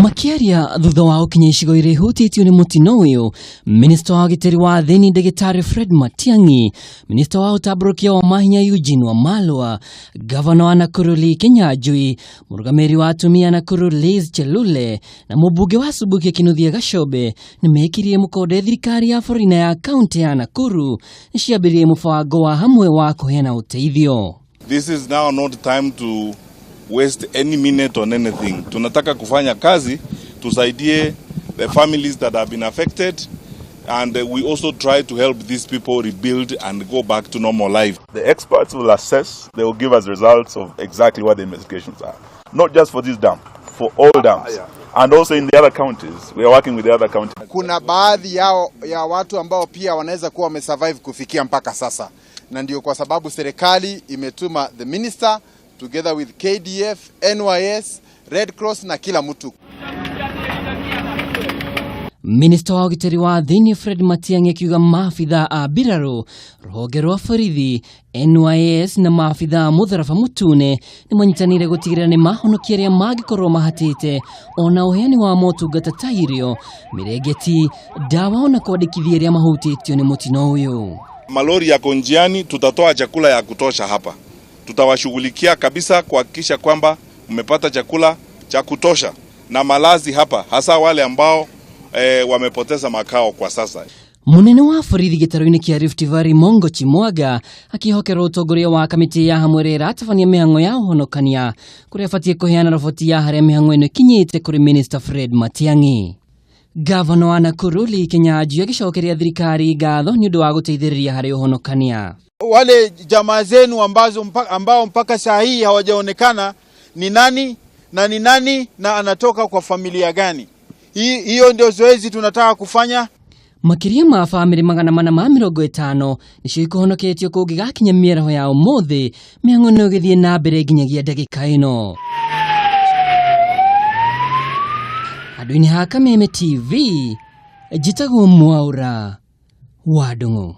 Makĩaria thutha wa gũkinya icigo iria ihutĩtio nĩ mũtino ũyũ, minista wa ũgitĩri wa thĩinĩ ndagĩtarĩ Fred Matiang'i, minista wa ũtambũrũkia wa mahinya Eugene Wamalwa, gavana wa Nakuru Lee Kinyanjui, mũrũgamĩrĩri wa atumia Nakuru Liz Chelule na mũmbunge wa Subukia Kinuthia Gacobe nĩ mekĩrire mũkonde thirikari ya bũrũri na ya kaunti ya Nakuru nĩ ciambĩrĩrie mũbango wa hamwe wa kũheana ũteithio. This is now not time to waste any minute on anything. Tunataka kufanya kazi tusaidie the families that have been affected and we also try to help these people rebuild and go back to normal life. The experts will assess, they will give us results of exactly what the investigations are. Not just for this dam, for all dams. And also in the other counties. We are working with the other counties. Kuna baadhi yao ya watu ambao pia wanaweza kuwa wamesurvive kufikia mpaka sasa, na ndio kwa sababu serikali imetuma the minister together with KDF, NYS, Red Cross na kila mtu. Minista wa ũgitĩri wa thĩinĩ Fred Matiang'i akiuga maabitha a mbirarũ, rũhonge rwa borithi, NYS na maabitha a mũtharaba mũtune nĩ manyitanĩire gũtigĩrĩra nĩ mahonokia arĩa mangĩkorwo mahatĩte ona ũheani wa motungata ta irio, mĩrengeti, ndawa ona kwandĩkithia arĩa mahutĩtio nĩ mũtino ũyũ. Malori yako njiani, tutatoa chakula ya kutosha hapa. Tutawashughulikia kabisa kuhakikisha kwamba mmepata chakula cha kutosha na malazi hapa, hasa wale ambao wamepoteza makao kwa sasa. Munene wa borithi gĩtarũ-inĩ kĩa Rift Valley Mongo Chimwaga akĩhokerwo ũtongoria wa kamĩtĩ ya hamwe ĩrĩa ĩratabania mĩhang'o ya ũhonokania kũrĩa abatiĩ kũheana roboti ya harĩa mĩhang'o ĩno ĩkinyĩte kũrĩ Minister Fred Matiang'i. Gavana wa Nakuru Lee Kinyanjui agĩcokeria thirikari ngatho nĩ ũndũ wa gũteithĩrĩria harĩ ũhonokania. Wale jamaa zenu ambao mpaka saa hii hawajaonekana ni nani na ni nani na anatoka kwa familia gani. Hiyo ndio zoezi tunataka kufanya. Makĩria ma bamĩrĩ 450 nĩcio ikũhonoketio kũngĩgakinya mĩaraho ya ũmũthĩ, mĩhang'o no ĩgĩthiĩ na mbere nginyagia ndagĩka ĩno. Handũ-inĩ ha Kameme TV, njĩtagwo Mwaũra wa Ndung'u.